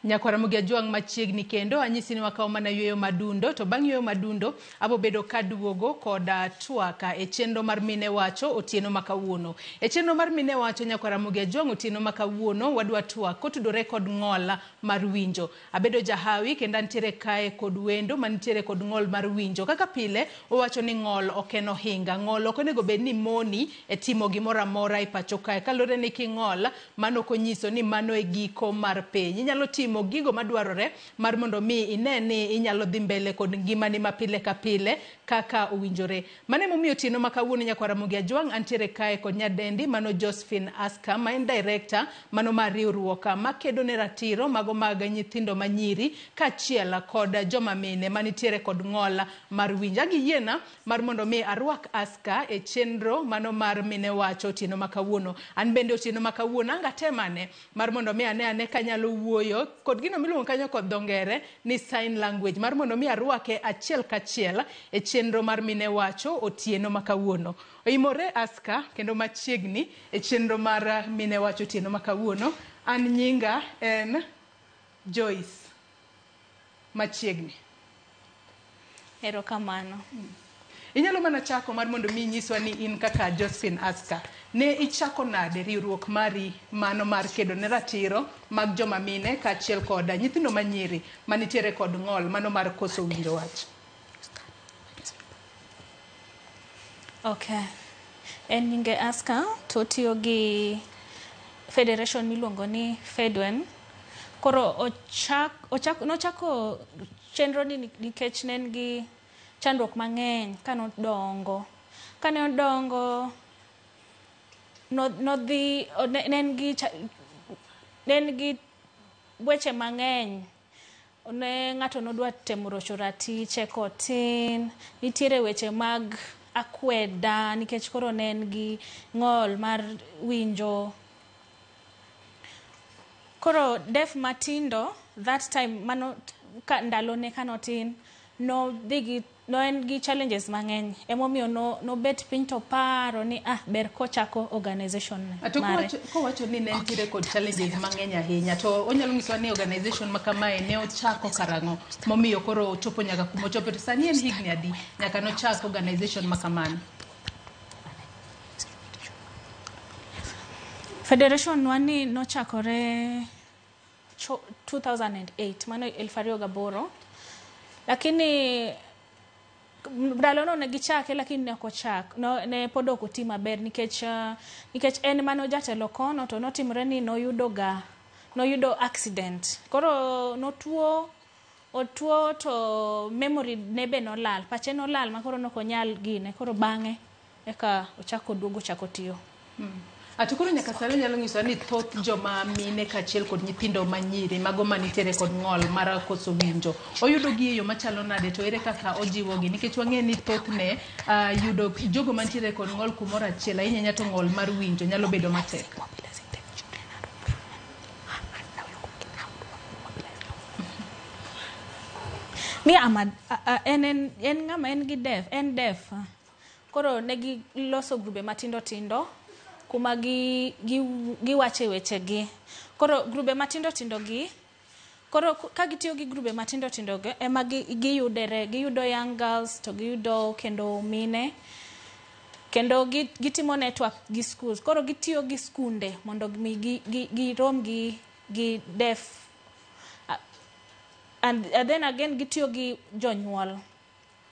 Nyakwar Ramogi Ajwang' machiegni kendo anyisi ni wakawo mana yueyo madundo to bang' yueyo madundo abo bedo kaduogo koda twak e chenro mar Mine Wacho otieno ma kawuono. E chenro mar Mine Wacho Nyakwar Ramogi Ajwang' otieno ma kawuono wadwa twak kotudore kod ng'ol mar winjo. Abedo jahawi kendo antiere kae kod wendo manitiere kod ng'ol mar winjo. Kaka pile owacho ni ng'ol ok en ohinga. Ng'ol ok onego bed ni moni e timo gimoro amora e pacho kae. Kaluwore ni king'ol mano ok onyiso ni mano e giko mar piny. Inyalo timo gigo madwarore mar mondo mi ine ni inyalo dhi mbele kod ngimani ma pile ka pile kaka owinjore. Mano emomiyo otieno ma kawuono Nyakwar Ramogi Ajwang' antiere kae kod nyadendi mano Josephine Aska ma en director mano mar riwruok makedo ne ratiro mago mag nyithindo manyiri kaachiel kod joma mine manitiere kod ng'ol mar winjo. Agiyiena mar mondo mi arwak Aska e chenro mano mar Mine Wacho otieno ma kawuono. An bende otieno ma kawuono ang' atem ane mar mondo mi ane ane kanyalo wuoyo kod gino miluongo kanyo kod dho ngere ni sign language mar mondo mi arwake achiel kachiel e chenro mar Mine Wacho otieno ma kawuono. Oimore Aska kendo machiegni e chenro mar Mine Wacho otieno ma kawuono. An nyinga en Joyce. Machiegni. Erokamano. Inyalo mana chako mar mondo mi inyiswa ni in kaka Josephine Aska, ne ichako nade riwruok mari mano mar kedo ne ratiro mag joma mine kaachiel kod nyithindo manyiri manitiere kod ng'ol mano mar koso winjo wach? Okay. En nyinge Aska to otiyo gi federation miluongo ni Fedwen. Koro ochak, ochak, nochako chenro ni nikech ne en gi chandruok mang'eny kanodongo. Kane odongo, nodhi, ne en gi, ne en gi weche mang'eny. Ne ng'ato nodwa temo rocho ratiche kotin. Nitiere weche mag akweda nikech koro ne en gi ng'ol mar winjo. Koro deaf matindo that time mano ka ndalone kanotin nodhi gi no en gi challenges mang'eny emomiyo nobet piny to paro ni ah ber kochako organization To mare. kowacho ni ne nitiere kod challenges mang'eny ahinya to onyalo nyisowa ni organization ma kamae ne ochako karang'o momiyo koro ochopo nyaka kuma ochope to sani en higni adi nyaka nochak organization ma kamano? Federation wa ni nochakore 2008 mano 2008 lakini ndalono ne gichake lakini ne ok ochak no, ne pod ok oti maber nikech nikech en mano jatelo kono to notimore ni noyudo ga noyudo accident koro notuo otuo to memory ne be nolal pache nolal ma koro nokonyal gine koro bang'e eka ochako duogo ochako tiyo. To koro nyaka sani onyalo nyisowa ni thoth joma mine kaachiel kod nyithindo manyiri mago manitiere kod ng'ol mar koso winjo oyudo gi e yo machalo nade to ere kaka ojiwogi nikech wang'e ni thothne yudo jogo mantiere kod ng'ol kumoro achiel ahinya ahinya to ng'ol mar winjo nyalo bedo matek. Ni ama en en en ng'ama en gi deaf en deaf koro ne giloso grube matindo tindo kuma gi gi giwache wechegi koro grube matindo tindo gi koro ka gitiyo gi grube matindo tindo gi ema giyudere giyudo young girls to giyudo kendo mine kendo gitimo network gi schools koro gitiyo gi skunde mondo mi girom gi deaf and then again gitiyo gi jonyuol.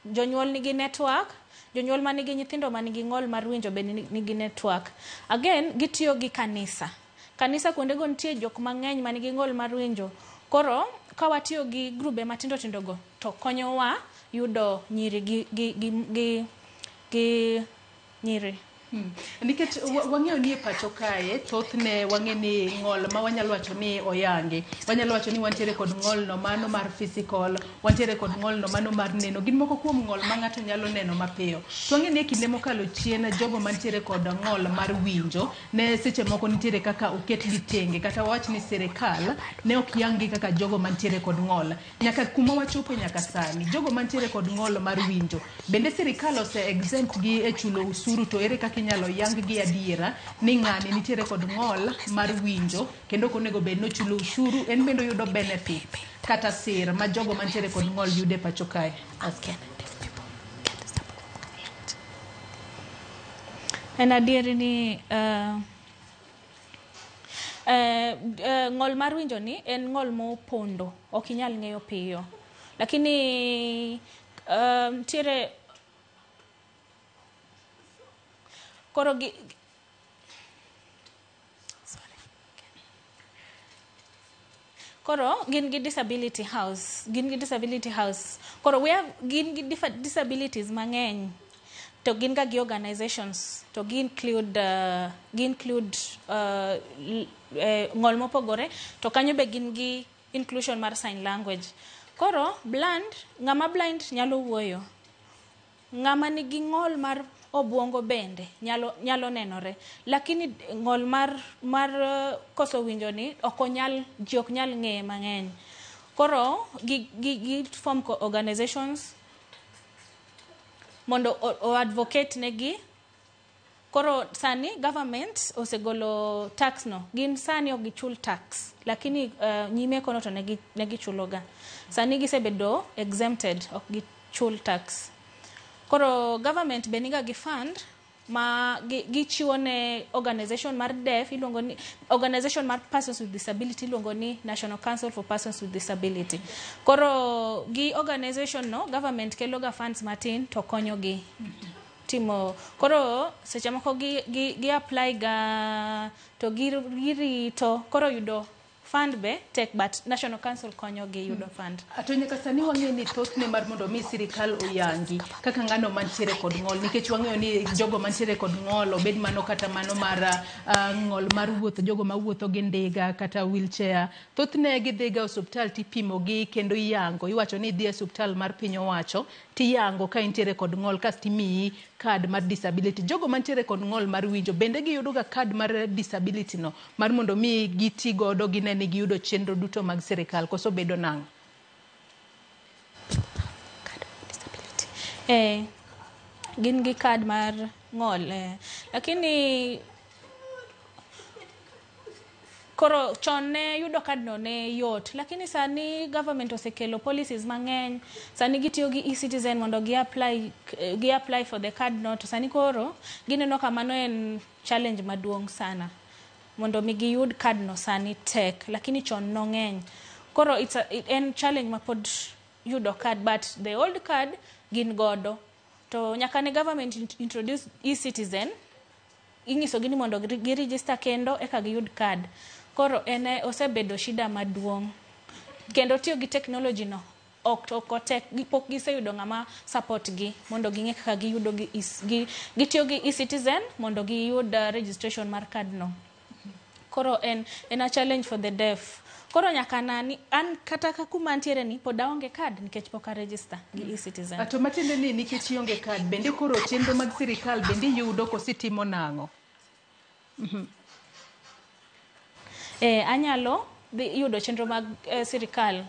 Jonyuol nigi network, jonyuol manigi nyithindo manigi ng'ol mar winjo be nigi network. Again, gitiyo gi kanisa. Kanisa kuondego nitie jok mang'eny manigi ng'ol mar winjo. Koro, ka watiyo gi grube matindo tindo go, to konyowa yudo nyiri gi nyiri. Nikech wang'eyo ni e pacho kae thothne wang'e ni ng'ol ma wanyalo wacho ni oyangi wanyalo wacho ni wantiere kod ng'ol no mano mar physical wantiere kod ng'ol no mano mar neno gin moko kuom ng'ol ma ng'ato nyalo neno mapiyo to wang'e ni e kinde mokalo chien jogo mantiere kod ng'ol mar winjo ne seche moko nitiere kaka oketgi tenge kata wawach ni sirikal ne ok yang gi kaka jogo mantiere kod ng'ol nyaka kuma wachope nyaka sani jogo mantiere kod ng'ol mar winjo bende sirikal ose exempt gi e chulo usuru to ere kaka kaka inyalo yang gi adiera ni ng'ani nitiere kod ng'ol mar winjo kendo ok onego bed ni ochulo ushuru, en bende oyudo benefits kata sir ma jogo mantiere kod ng'ol yudo e pacho kae? En adieri ni ng'ol mar winjo ni en ng'ol mopondo, ok inyal ng'eyo piyo. Lakini nitiere koro gi koro gin gi disability house, gin gi disability house. Koro we have gin gi disabilities mang'eny. To gin ga gi organizations to gi include ng'ol mopogore to kanyo be gin gi inclusion mar sign language. Koro blind, ng'ama blind nyalo wuoyo. Ng'ama nigi ng'ol mar obuongo bende nyalo nenore. Lakini ng'ol mar koso winjo ni ok onyal, ji ok nyal ng'eye mang'eny. Koro gi form organizations mondo o advocate negi. Koro sani government osegolo tax no. Gin sani ok gichul tax, lakini nyime kono to negi chuloga. Sani gisebedo exempted, ok gichul tax. Koro government be niga gi fund ma gichiwo ne organization mar deaf iluongo ni organization mar persons with disability iluongo ni National Council for Persons with Disability. Koro gi organization no government kelo ga funds matin to konyo gi timo. Koro seche moko gi apply ga to girito koro yudo fund be tek, but National Council konyo gi yudo fund. To nyaka sani wang'eyo ni thothne mar mondo mi sirikal oyangi kaka ng'ano mantiere kod ng'ol, nikech wang'eyo ni jogo mantiere kod ng'ol obed mano kata mano mar ng'ol mar wuotho, jogo mawuotho gi ndiga kata wheelchair, thothne gidhiga osuptal tipimogi kendo iyango. Iwacho ni idhi e osuptal mar piny owacho tiyango ka intiere kod ng'ol kasto imiyi card mar disability. Jogo mantiere kod ng'ol mar winjo bende giyudo ga card mar disability no mar mondo mi giti godo gine ni giyudo chenro duto mag sirikal, koso bedo nang'o? Gin gi card mar ng'ol, lakini koro chon ne yudo card no ne yot, lakini sani government osekelo policies mang'eny. Sani gitiyo gi e-citizen mondo gi apply for the card no, to sani koro gineno ka mano en challenge maduong' sana. Mondo mi giyud card no sani tek, lakini chon nong'eny. Koro en challenge ma pod yudo card, but the old card gin godo. To nyaka ne government introduce e-citizen, inyiso gi ni mondo gi register kendo eka giyud card. Koro en osebedo shida maduong'. Kendo tiyo gi technology no ok otek, pok giseyudo ng'ama support gi mondo ging'e kaka giyudo gi gitiyo gi e-citizen mondo giyud registration mar card no. Koro en a challenge for the deaf. Koro nyaka nani an kata kuma antiere ni pod aonge card nikech pok a register gi e-citizen. To matiende ni nikech ionge card bende koro chenro mag sirikal bende iyudo koso itimo nang'o? Anyalo dhi yudo chenro mag sirikal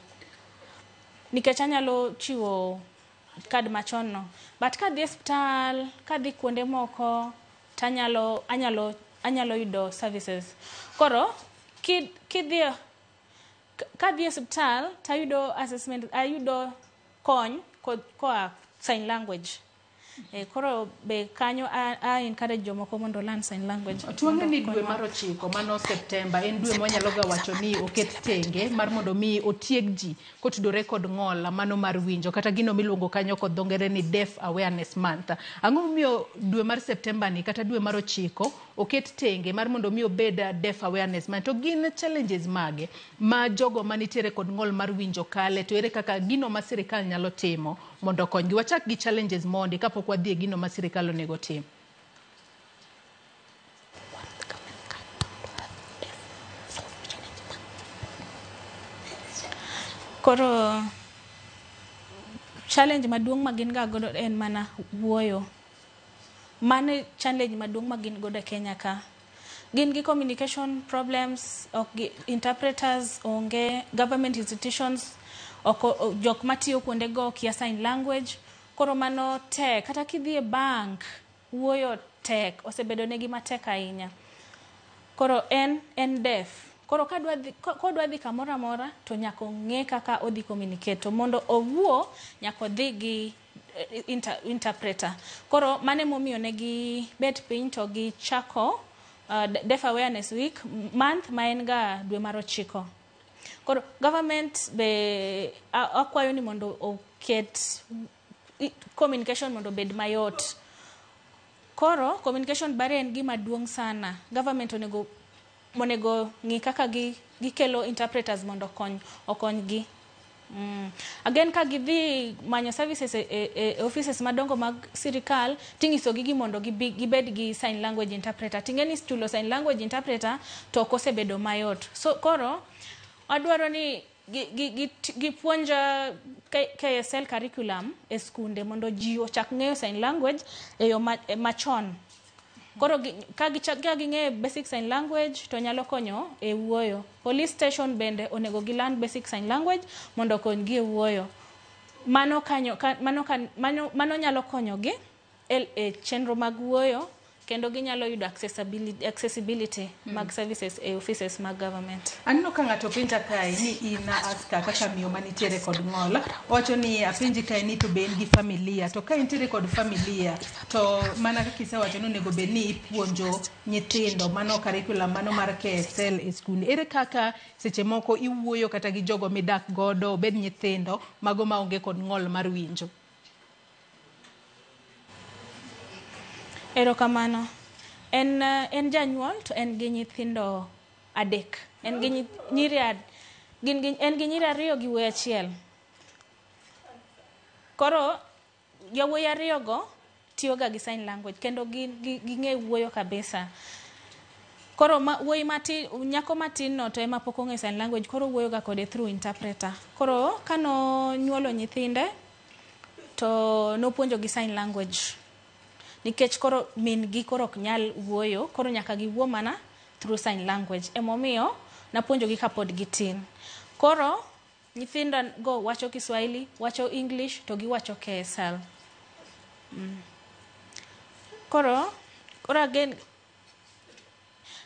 nikech anyalo chiwo card machon no, but kadhi e osiptal, kadhi kuonde moko to anyalo yudo services. Koro kadhi e osiptal tayudo assessment, ayudo kony koa sign language. Koro be kanyo a encourage jomoko mondo learn sign language. To wang'eyo ni dwe mar 9 mano September en dwe mwanyalo ga wacho ni oket tenge mar mondo mi otieg ji kotudore kod ng'ol mano mar winjo kata gino miluongo kanyo kod dho ngere ni Deaf Awareness Month. Ang'o momiyo dwe mar September ni kata dwe mar 9 oket tenge mar mondo mi obed Deaf Awareness Month? To gin challenges mage ma jogo manitiere kod ng'ol mar winjo kale, to ere kaka gino ma sirikal nyalo timo mondo okonygi? Wachak gi challenges mondi kapok wadhi e gino ma sirikal onego tim. Koro challenge maduong' ma gin ga godo en mana wuoyo. Mano challenge maduong' ma gin godo e Kenya ka. Gin gi communication problems, ok gi interpreters onge, government institutions ok, jok matiyo kuonde go kia sign language. Koro mano tek, kata kidhi e bank wuoyo tek, osebedo negi matek ahinya. Koro en deaf. Koro kodwa dhi kamoro amora to nyaka ong'e kaka odhi communicate. To mondo owuo nyaka odhi gi interpreter. Koro mane momiyo negi bet piny to gichako Deaf Awareness Week month ma en ga dwe mar 9. Koro government be akwayo ni mondo oket communication mondo obed mayot. Koro communication barrier en gima duong' sana. Government onego ng'i kaka gikelo interpreters mondo okony gi. Again, ka gidhi manyo services e offices madongo mag sirikal, tinyiso gi mondo gibed gi sign language interpreter. Ting'e ni chulo sign language interpreter to ok osebedo mayot. So koro adwaro ni gipuonj KSL curriculum e skunde mondo ji ochak ng'eyo sign language e yo machon. Koro ka ging'eyo basic sign language to nyalo konyo e wuoyo. Police station bende onego gilearn basic sign language mondo okonygi e wuoyo. Mano nyalo konyogi e chenro mag wuoyo kendo ginyalo yudo accessibility mag services e offices mag government. Aneno ka ng'ato penja kae ni in Aska kaka miyo manitiere kod ng'ol, owacho ni apenji kae ni to be in gi familia, to ka intiere kod familia to mana kaka isewacho ni onego bed ni ipuonjo nyithindo mano curriculum mano mar KSL e skul. Ere kaka seche moko iwuoyo kata gi jogo midak godo, obed nyithindo mago maonge kod ng'ol mar winjo? Erokamano. En janyuol to en gi nyithindo 3. En gi nyiri en gi nyiri 2 gi wuoyi 1. Koro yawuoyi 2 go tiyoga gi sign language kendo ging'e wuoyo kabisa. Koro wuoyi matin, nyako matin no to ema pok ong'eyo sign language, koro wuoyoga kode through interpreter. Koro kano nyuolo nyithinde to nopuonjo gi sign language. Nikech koro min gi koro ok nyal wuoyo, koro nyaka giwuo mana through sign language. Emomiyo napuonjogi kapod gitin. Koro nyithindo go wacho Kiswahili, wacho English to giwacho KSL. Koro again,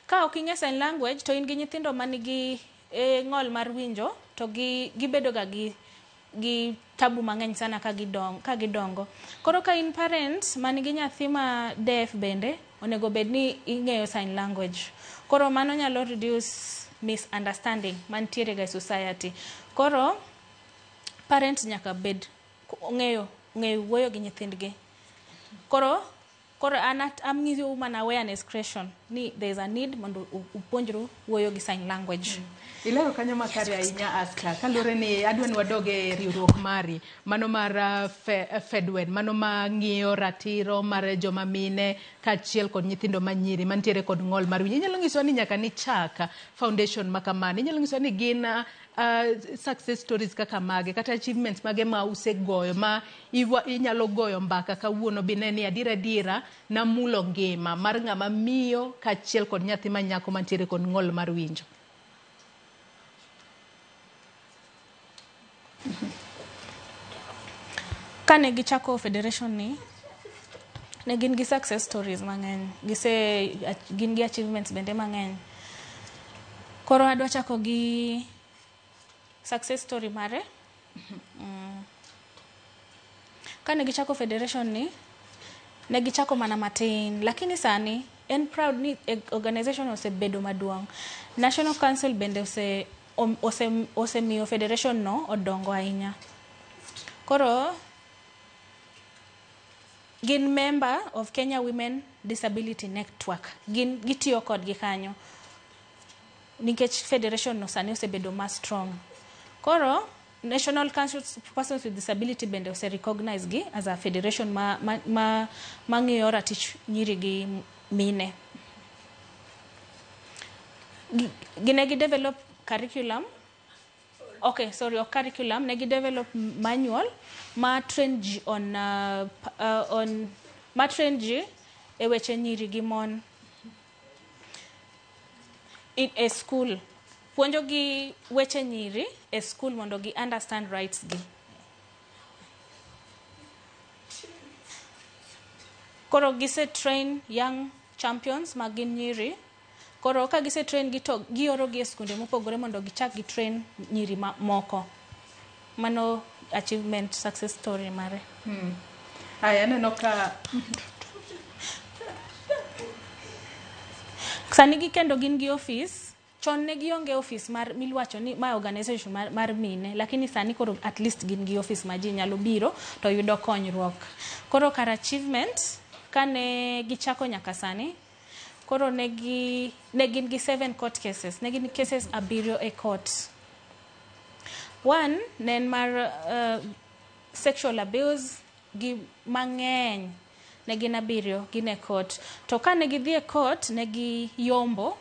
ka ok ing'e sign language to in gi nyithindo manigi ng'ol mar winjo to gibedo ga gi tabu mang'eny sana ka gidongo. Koro ka in parent manigi nyathi ma deaf bende onego bed ni ing'eyo sign language. Koro mano nyalo reduce misunderstanding mantiere ga e society. Koro parents nyaka bed ng'eyo wuoyo gi nyithindgi. Koro an ang'iyo mana awareness creation ni there is a need mondo upuonjru wuoyo gi sign language. Ilero kanyo makare ahinya Aska, kaluwore ni adwa ni wadog e riwruok mari mano mar Fedwen, mano ma ng'iyo ratiro mar joma mine kaachiel kod nyithindo manyiri mantiere kod ng'ol mar winjo. Inyalo nyisowa ni nyaka nichak foundation ma kamano, inyalo nyisowa ni gin success stories kaka mage kata achievements mage ma usegoyo ma inyalo goyo mbaka kawuono bine ni adiera adiera namulo ngima mar ng'ama miyo kaachiel kod nyathi ma nyako mantiere kod ng'ol mar winjo. Kane gichako federation ni, ne gin gi success stories mang'eny, gin gi achievements bende mang'eny. Koro adwa chako gi success story mare. Kane gichako federation ni, ne gichako mana matin, lakini sani en proud ni organization osebedo maduong'. National Council bende osemiyo federation no odongo ahinya. Koro gin member of Kenya Women Disability Network. Gin gitiyo kodgi kanyo nikech federation no sani osebedo ma strong. Koro National Council of Persons with Disability bende ose recognize gi as a federation ma ng'iyo ratich nyiri gi mine. Gine gi develop curriculum. Okay, sorry, curriculum. Negi develop manual ma train ji on ma train ji e weche nyiri gi mon e school. Puonjo gi weche nyiri e school mondo gi understand rights gi. Koro gise train young champions ma gin nyiri. Koro ka gise train gi to gioro gi e skunde mopogore mondo gichak gi train nyiri moko. Mano achievement, success story mare. Aya, aneno ka Sani gi kendo gin gi office. Chon ne gionge office mar miwacho ni ma organization mar mine, lakini sani koro at least gin gi office ma ji nyalo biro to yudo konyruok. Koro kar achievement kane gichako nyaka sani, koro ne gin gi 7 court cases, ne gin cases 7 e court. One ne en mar sexual abuse gi mang'eny, ne gin 7 gin e court. To kane gidhi e court ne giyombo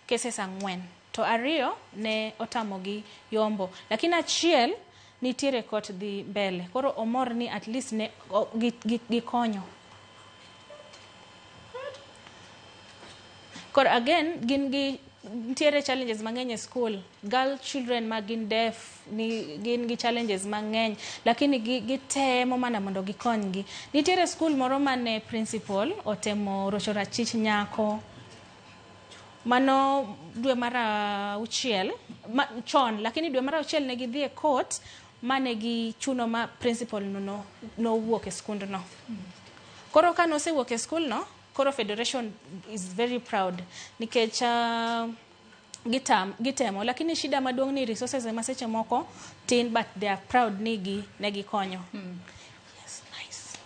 cases 4, to 2 ne otamogi yombo, lakini achiel nitiere court dhi mbele. Koro omor ni at least ne gikonyo. Koro again gin gi nitiere challenges mang'eny e school. Girl children ma gin deaf ni gin gi challenges mang'eny, lakini gitemo mana mondo gikonygi. Nitiere school moro mane principal otemo rocho rachich nyako. Mano dwe mar 6 chon, lakini dwe mar 6 ne gidhi e court mane gichuno ma principal no nowuok e skundno. Koro ka nosewuok e school no, koro federation is very proud nikech gitemo, lakini shida maduong' ni resources ema seche moko tin, but they are proud ni ne gikonyo. Yes, nice.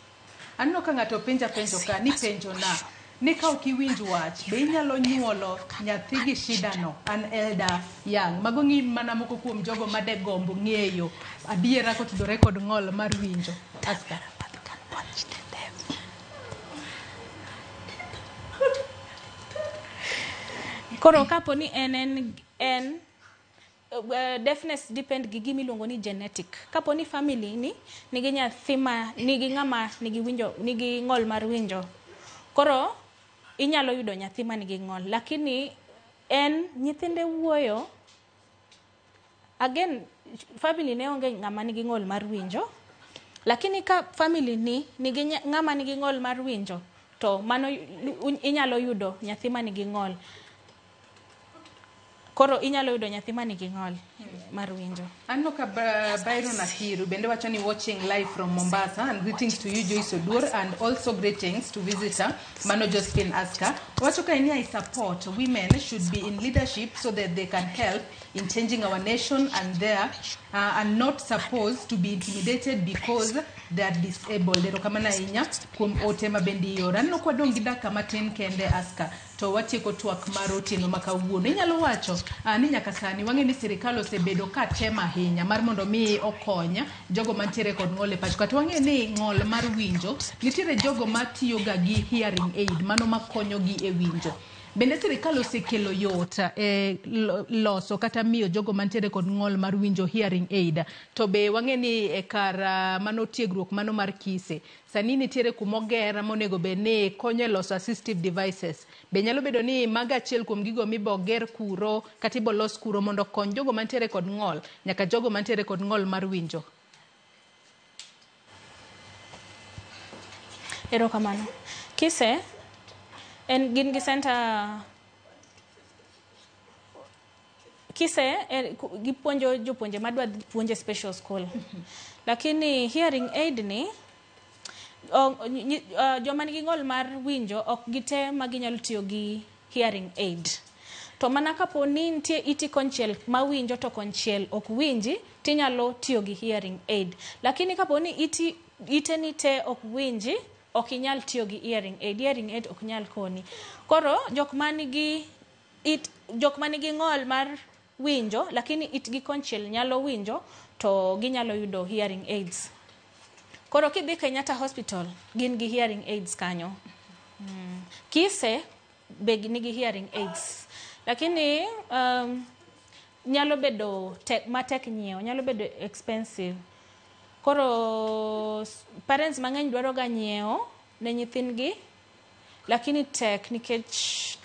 Aneno ka ng'ato penja penjo ka ni penjo na ni ka ok iwinj wach, be inyalo nyuolo nyathi gi shida no? An Elder Young. Mago ng'i mana moko kuom jogo madegombo ng'eyo adiera kotudore kod ng'ol mar winjo. Aska. Koro kapo ni en deafness depend gi gima iluongo ni genetic. Kapo ni family ni nigi nyathi ma nigi ng'ama nigi winjo, nigi ng'ol mar winjo, koro inyalo yudo nyathi ma nigi ng'ol, lakini en nyithinde wuoyo. Again, family ne onge ng'ama nigi ng'ol mar winjo, lakini ka family ni nigi ng'ama nigi ng'ol mar winjo, to mano inyalo yudo nyathi ma nigi ng'ol. Koro inyalo yudo nyathi ma nigi ng'ol mar winjo. Aneno ka Byron Akiru bende wacho ni watching live from Mombasa, and greetings to you Joyce Oduor, and also greetings to visitor Mano Josephine Aska. Wacho ka ni I support women should be in leadership so that they can help in changing our nation, and they are not supposed to be intimidated because they are disabled. Erokamano ahinya kuom ote ma bende ioro. Aneno ka wadong' gi dakika matin kende Aska, to watieko twak mar otieno ma kawuono. Inyalo wacho ni nyaka sani wang'e ni sirikal osebedo ka temo ahinya mar mondo mi okony jogo mantiere kod ng'ol e pacho. Kata wang'e ni ng'ol mar winjo, nitiere jogo matiyo ga gi hearing aid, mano makonyogi e winjo. Bende sirikal osekelo yot e loso kata miyo jogo mantiere kod ng'ol mar winjo hearing aid. To be wang'e ni e kar mano tiegruok mano mar Kise, sani nitiere kumoger monego bed ni konyo e loso assistive devices. Be nyalo bedo ni mago achiel kuom gigo mibo ger kuro kata ibo los kuro mondo okony jogo mantiere kod ng'ol, nyaka jogo mantiere kod ng'ol mar winjo? Erokamano. Kise en gin gi center Kise gipuonjo jopuonje madwa puonje special school. Lakini hearing aid ni joma nigi ng'ol mar winjo ok gite ma ginyalo tiyo gi hearing aid. To mana kapo ni nitie iti konchiel ma winjo to konchiel ok winji, tinyalo tiyo gi hearing aid. Lakini kapo ni ite ni te ok winji, ok inyal tiyo gi hearing aid. Hearing aid ok nyal koni. Koro jok manigi ng'ol mar winjo lakini itgi konchiel nyalo winjo, to ginyalo yudo hearing aids. Koro kidhi Kenyatta Hospital, gin gi hearing aids kanyo. Kise be nigi hearing aids. Lakini nyalo bedo matek nyiewo, nyalo bedo expensive. Koro parents mang'eny dwaro ga nyiewo ne nyithindgi, lakini tek nikech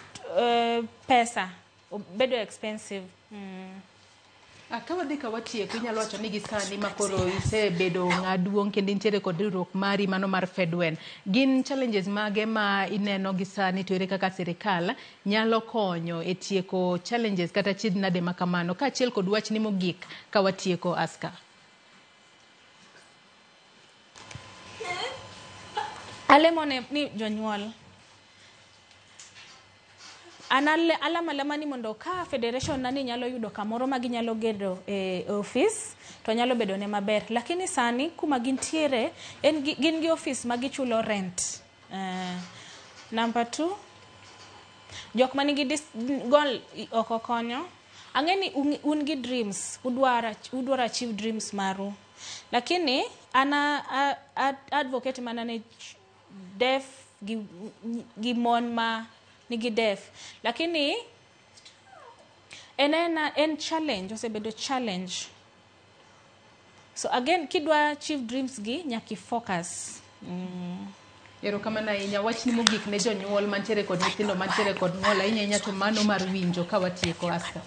pesa bedo expensive. Ka wadhi ka watieko, inyalo wacho ni gi sani ma koro isebedo ng'a duong' kendo intiere kod riwruok mari mano mar Fedwen. Gin challenges mage ma ineno gi sani to ere kaka sirikal nyalo konyo e tieko challenges kata chiedh nade ma kamano kaachiel kod wachni mogik ka watieko Aska? Alemo ne ni jonyuol. An alamo alama ni mondo ka federation na ni nyalo yudo kamoro ma ginyalo gedo e ofis to nyalo bedo ne maber. Lakini sani kuma gintiere en gin gi ofis ma gichulo rent. Number 2, jok manigi gol oko konyo. Ang'e ni un gi dreams, udwaro achieve dreams maru. Lakini an advocate mana ne deaf gi mon ma nigi deaf. Lakini en challenge, osebedo challenge. So again, kidwa achieve dreams gi, nyaka i focus. Erokamano ahinya. Wachni mogik ne jonyuol mantiere kod nyithindo mantiere kod ng'ol ahinya ahinya to mano mar winjo ka watieko Aska.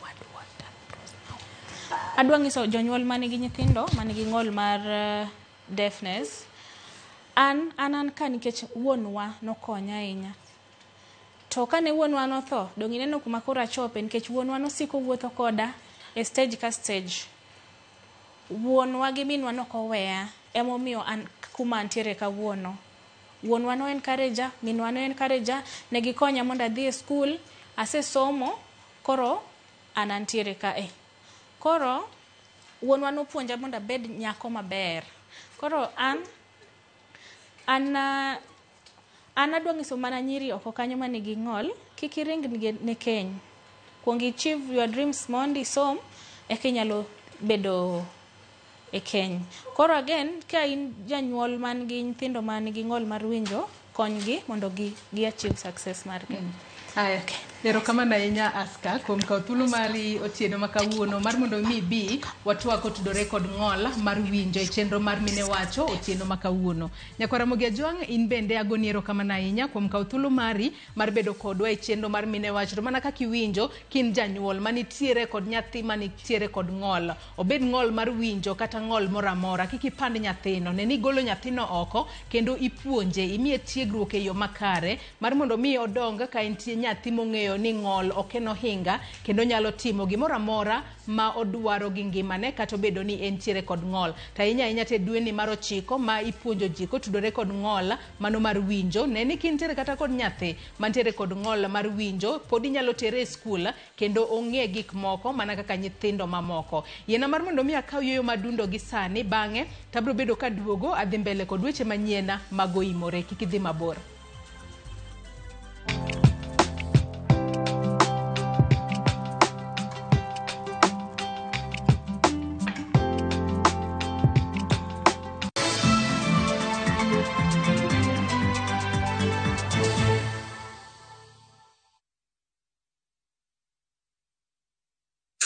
Adwa nyiso jonyuol manigi nyithindo manigi ng'ol mar deafness. An ka nikech wuonwa nokonya ahinya. To kane wuonwa notho, dong' ineno kuma koro achope nikech wuonwa nosiko wuotho koda e stage ka stage. Wuonwa gi minwa nokoweya, emomiyo an kuma antiere kawuono. Wuonwa no encourage, minwa no encourage, ne gikonya mondo adhi e skul, asesomo, koro an antiere kae. Koro wuonwa nopuonja mondo abed nyako maber. Koro an adwa nyiso mana nyiri oko kanyo manigi ng'ol, kik iring ne keny. Kuong achieve your dreams mondo isom, eka inyalo bedo e keny. Koro again, ka in janyuol man gi nyithindo man gi ng'ol mar winjo, konygi mondo gi achieve success margi. Aya, erokamano ahinya Aska kuom kawo thuolo mari otieno ma kawuono mar mondo mi ibi watwak kotudore kod ng'ol mar winjo e chenro mar Mine Wacho otieno ma kawuono. Nyakwar Ramogi Ajwang', in bende agoni erokamano ahinya kuom kawo thuolo mari mar bedo kodwa e chenro mar Mine Wacho. To mana kaka iwinjo, ka in janyuol manitiere kod nyathi manitiere kod ng'ol, obed ng'ol mar winjo kata ng'ol moro amora, kik ipand nyathino. Ne ni igolo nyathino oko kendo ipuonje, imiye tiegruok e yo makare mar mondo mi odong ka entie nyathi mong'eyo ni ng'ol ok en ohinga kendo nyalo timo gimoro amora ma odwaro gi ngimane kata obedo ni entiere kod ng'ol. To ahinya ahinya to e dweni mar 9 ma ipuonjo ji kotudore kod ng'ol mano mar winjo, ne ni kintiere kata kod nyathi mantiere kod ng'ol mar winjo, pod inyalo tere e skul kendo ong'e gik moko mana kaka nyithindo mamoko. Yiena mar mondo mi akaw yueyo madundo gi sani, bang'e to abiro bedo kaduogo adhi mbele kod weche manyien mag oimore. Kik idhi mabor.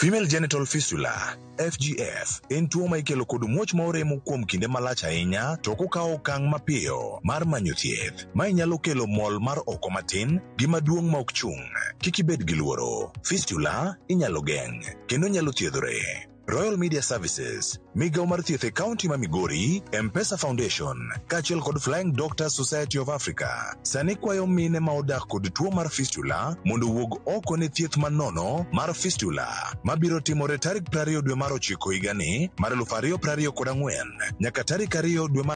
Female genital fistula (FGF) en tuo ma ikelo kod muoch ma oremo kuom kinde malach ahinya to ok okawo okang' mapiyo mar manyo thieth. Mae nyalo kelo mol mar oko matin gi maduong' ma ok chung'. Kik ibed gi luoro. Fistula inyalo geng' kendo nyalo thiedhore. Royal Media Services, migawo mar thieth e kaunti ma Migori, M-Pesa Foundation, kaachiel kod Flying Doctors Society of Africa, sani kwayo mine ma odak kod tuo mar fistula mondo owuog oko ne thieth manono mar fistula mabiro timore tarik 20 dwe mar 9 higani mar 2024 nyaka tarik 2 dwe mar